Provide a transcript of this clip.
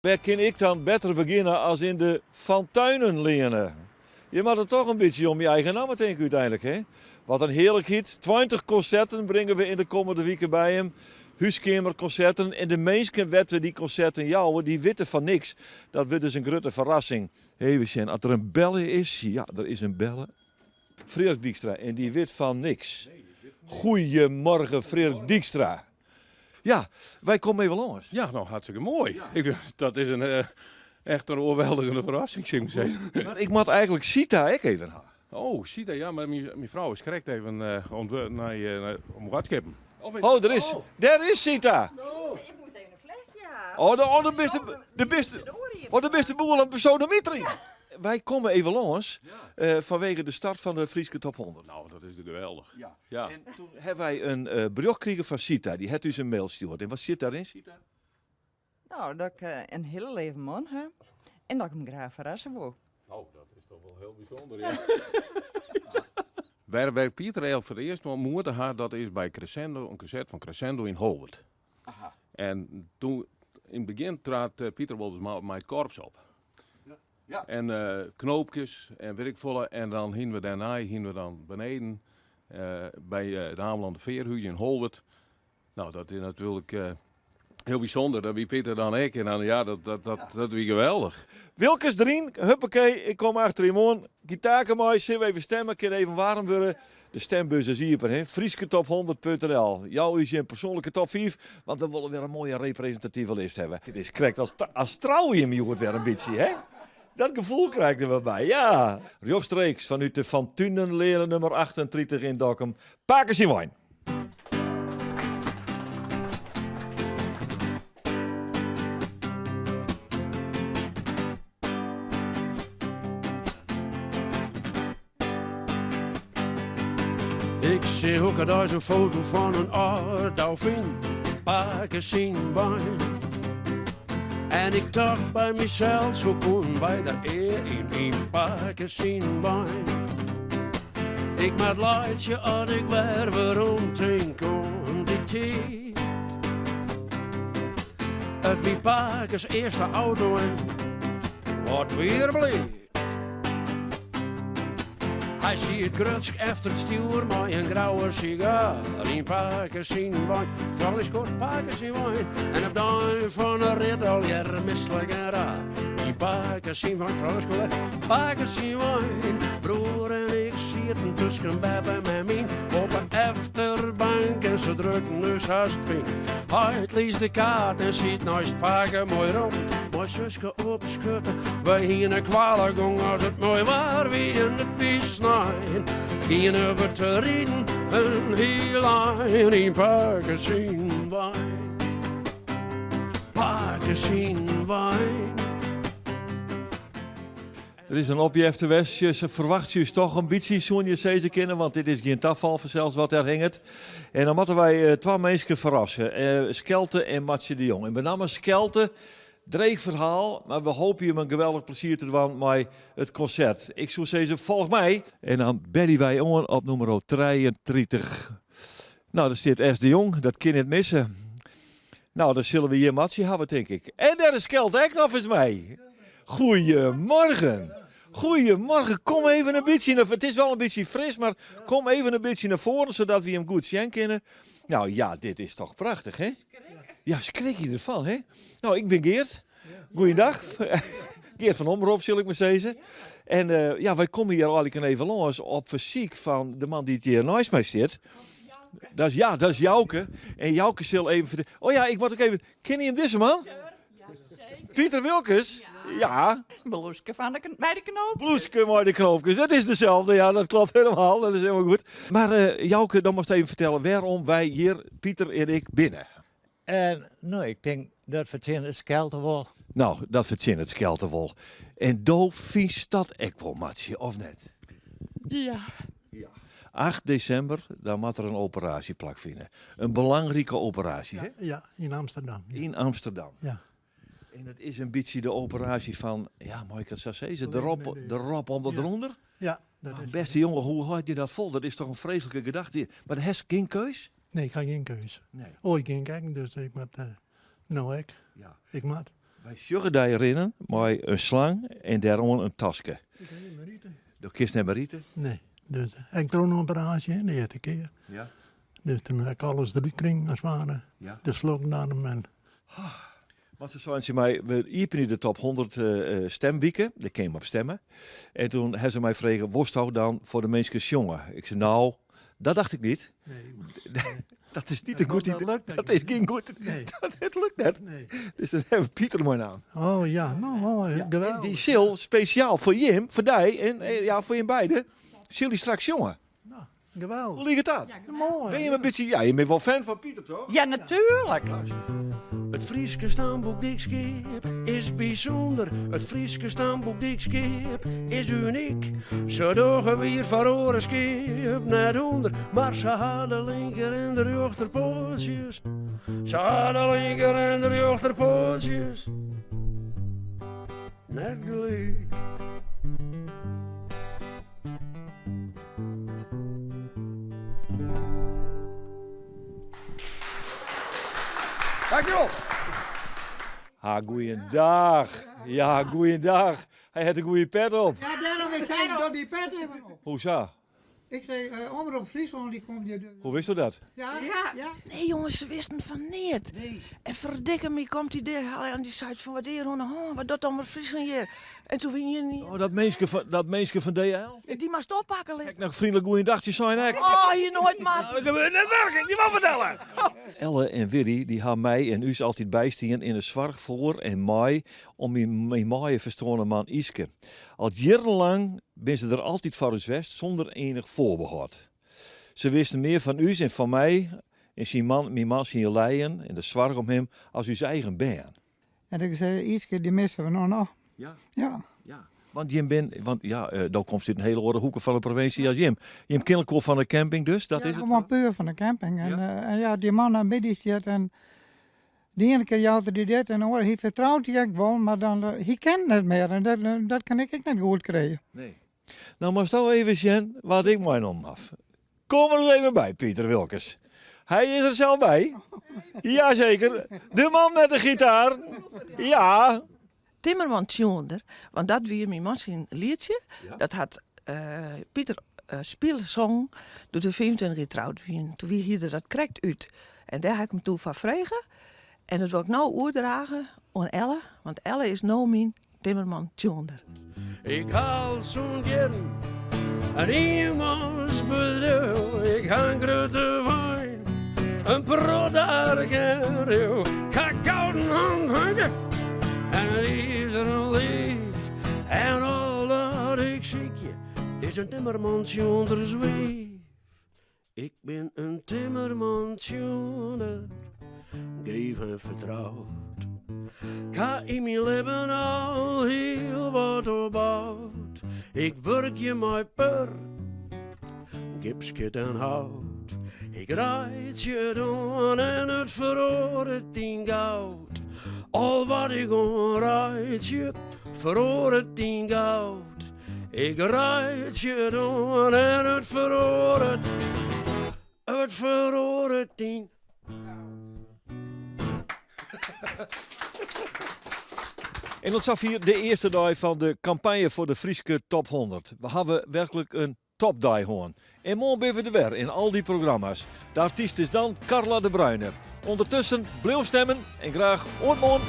Wêr kin ik dan better begjinne as yn de Van Tuinenleane? Je moatte toch in bytsje om je eigen namme tinke úteinlik, hè? Wat in hearlikheid, 20 konserten bringe we yn de kommende wike by him. Húskeamerkonserten en de minsken wêr't we dy konserten jouwe, dy witte fan niks. Dat wurdt dus in grutte ferrassing. Even sjen at der in belle is. Ja, der is in belle. Freark Dykstra en dy wit fan niks. Goeiemorgen Freark Dykstra. Ja, wy komme even lâns. Ja, no hartstikke moai. Ik, dat is in eh, echt in oerweldigende ferrassing, sil ik mar sizze. Mar ik moat eigenlik Sita ek even ha. Oh, Sita, ja, mar myn frou is krekt even eh, oan nei, eh, om boadskippen. Oh, der is, dêr is Sita. Ik moast even in flechtje ha. Oh, de, oh, de bist de, bist, oh, de bist de boel aan besodemiterjen. Wy komme even lâns eh, fanwege de start fan de Fryske Top 100. Nou, dat is geweldich. Ja. ja. En toen hawwe wy in uh, berjocht krigen fan Sita. Dy hat ús in mail stjoerd. En wat sit dêryn, Sita? Nou, dat ik eh, in hiele leave man ha en dat ik him graach ferrasse wol. Nou, dat is toch wol hiel bysûnder, ja. Wêr wêr Pieter el foar it earst ontmoete ha, dat is by Crescendo, in konsert fan Crescendo yn Holwert. Aha. En toen, yn it begjin traad eh, Pieter wolris mei it korps op. Ja. En eh, knoopkes en weet ik folle. En dan hienen we dêrnei hienen we dan beneden eh, by it Amelander Fearhûs yn Holwert. Nou, dat is natuerlik hiel bysûnder. Dat wie Pieter dan ek. En dan, ja, dat, dat, dat, dat wie geweldich. Wilkes deryn, huppakee, ik kom achter him oan. Gitaarke mei, sille we even stemme, kin even waarm wurde. De stembus is iepen, hè? Frysketop100.nl. Jou ús jim persoanlike top 5, want we wolle wer in moaie representative list hawwe. It is krekt as, as trouwe jim hjoed wer in bytsje, hè? Dat gefoel krij ik der wer by, ja. Rjochtstreeks fanút de Van Tunenleane nummer 38 yn Dokkum. Pake syn wein. Ik seach elke dei in foto fan in âld dolfyn, pake syn wein. En ik tocht by mysels, hoe koenen wy der ea yn yn pake syn wein? Ik moat laitsje as ik wer werom tink oan dy tiid. It wie pakes earste auto en wat wie er bliid. Hy siet grutsk efter it stjoer mei in grauwe sigaar yn pake syn wein. Froulju skoot pake syn wein en op de ein fan 'e rit allegearre mislik en raar. Yn pake syn wein, froulju skoot pake syn wein. Broer en ik sieten tusken beppe en mem yn op 'e efterbank en se drukten ús hast fyn. Heit lies de kaart en siet neist pake moai rûn mei suske op skurte. Wy hiene kwale gong as it moai waar wie en it wie snein. Giene we te riden in hiel ein yn pake syn wein. Pake syn wein. Der is in opjefte west. Se ferwachtsje ús toch in bytsje, soene je sizze kinne, want dit is gjin tafal fansels wat dêr hinget. En dan moatte wy eh, twa minsken ferrasse, eh, Skelte en Martsje de Jong. En benammen Skelte, dreech ferhaal, mar we hoopje jim in geweldich plezier te dwaan mei it konsert. Ik soe sizze, folch my. En dan belje wy oan op nûmer 33. Nou, der stiet S. de Jong, dat kin net misse. Nou, dan sille we hjir Martsje hawwe, tink ik. En dêr is Skelte ek noch ris mei. Goeiemorgen. Goeiemorgen. Kom even in bytsje nei, it is wol in bytsje fris, mar kom even in bytsje nei foaren, sadat we jim goed sjen kinne. Nou ja, dit is toch prachtich, hè? Ja, skrik je derfan, hè? Nou, ik bin Geert. Goeiedag. Geert fan Omrop, sil ik mar sizze. En eh, ja, wy komme hjir eigenlik even lâns op fersyk fan de man dy't hjir neist my sit. Dat is, ja, dat is Jouke. En Jouke sil even fertelle. Oh ja, ik moat ek even. Kenne jim dizze man? Pieter Wilkes? Ja. Bloeske fan de, mei de knoopkes. Bloeske mei de knoopkes, dat is dezelfde. Ja, dat klopt helemaal. Dat is helemaal goed. Maar eh, Jouke, dan moatst even fertelle wêrom wy hjir, Pieter en ik, binne. En no, ik tink dat fertsjinnet Skelte wol. No, dat fertsjinnet Skelte wol. En do fynst dat ek wol, Martsje, of net? Ja. Ja. 8 desimber, dan moat der in operaasje plakfine. In belangrike operaasje, hè? Ja, yn Amsterdam. Ja. Yn Amsterdam. Ja. En dat is in bytsje de operaasje fan, ja, mei ik it sa sizze, de rop, de rop om de derûnder? Ja, dat is. Bêste jonge, hoe hâld je dat fol? Dat is toch in freeslike gedachte? Mar hast gjin keus? Nee, ik ha gjin keus. Nee. Oait gjin kekken, dus ik moat no ek. Ja. Ik moat. Wy sjogge dy rinnen mei in slang en dêroan in taske. Ik kin net mear ite. Do kinst net mear ite? Nee, dus ik troch in operaasje de earste kear. Ja. Dus toen ha ik alles derút krigen as it ware. Ja. De slokdarm en. Want se seinen tsjin my, we iepenje de top 100 stemwike, dêr kin je op stemme. En toen ha se my frege, wolsto dan foar de minsken sjonge? Ik sei, nou, dat dacht ik niet. Nee. Dat is niet een goed Dat idee. lukt net Dat is geen goed Nee. Dat, het lukt net. Nee. Dus dan hebben we Pieter mei naam. Oh ja, nou, oh, En geweldig. die sil speciaal foar jim, foar dy en ja, foar jim beide, sil dy straks sjonge. Nou, geweldig. Hoe liket dat? Moai. Ben je een beetje, ja, je bent wel fan van Pieter, toch? Ja, natuurlijk. It Fryske stamboek Dykskip is bysûnder. It Fryske stamboek Dykskip is unyk. Se dogge wier foar oare skip net ûnder, mar se ha de linker en de rjochterpoatsjes. Se ha de linker en de rjochterpoatsjes net gelyk. Dankjewol. Ha, goeiedag. Ja, goeiedag. Hy hat in goede pet op. Ja, dêrom ik sei, doch dy pet even op. Hoe sa? Ik sei, Omrop Fryslân dy komt hjir. Hoe witsto dat? Ja, ja. Nee jonges, se wisten fan neat. En ferdikke my komt dy dêr heljen en dy seit fan wat is hjir oan de hân, wat docht Omrop Fryslân hjir? En toen wie ien Oh, dat minske fan, dat minske fan DL? Dy moatst oppakke litte. Ek noch vriendelijk goeiendagtsje sein ek. Oh, hier nooit man. Dat gebeurt net werk, ik die wol fertelle. Elle en Willy dy ha my en ús altyd bystien yn de soarch foar en mei om myn myn maaie ferstoarne man Yske. Al jierrenlang binne se der altyd foar ús west sûnder enich foarbehâld. Se wisten mear fan ús en fan my en syn man, myn man syn lijen en de soarch om him as ús eigen bern. En ik sei, Yske, dy misse we no noch. Ja. Ja. Ja. Want jim bin, want ja, do komst út in hiele oare hoeke fan de provinsje as jim. Jim kinne elkoar fan de camping dus, dat ja, is it? Gewoan puer fan de camping. En Ja. ja, en ja dy man by dy stiet en de iene kear jout er dy dit en de oare, hy fertrout dy ek wol, mar dan, hy ken net mear en dat, dat kin ik ek net goed krije. Nee. No moatsto even sjen wat ik meinommen haw. Kom der ris even by, Pieter Wilkens. Hy is der sels by. Jazeker, de man met de gitaar. Ja. Timmerman Tsjoender, want dat wie myn man syn lietsje. Dat hat Pieter spile songen doe't we 25 jier troud wienen. Toen wie hie er dat krekt út. En dêr ha ik him toe foar frege. En dat wol ik no oerdrage oan Elle, want Elle is no myn timmerman Tsjoender. Ik ha al sûnt jierren in ienmansbedriuw. Ik ha in grutte wein, in protte ark en reau. Ik ha gouden hantwurk en in izeren liif. En al dat ik sykje is in timmerman tsjoenderswiif. Ik bin in timmerman tsjoender, geef en fertroud. Ik ha yn myn libben al hiel wat opboud. Ik wurkje mei pur, gipskit en hout. Ik reitsje it oan en it feroaret yn goud. Al wat ik oanreitsje, feroaret yn goud. Ik reitsje it oan en it feroaret, it feroaret yn En dat safier de earste dei fan de kampanje foar de Fryske Top 100. We hawwe werklik in topdei hân. En moarn binne we der wer yn al dy programma's. De artyst is dan Carla de Bruine. Undertusken bliuw stimmen en graach oant moarn.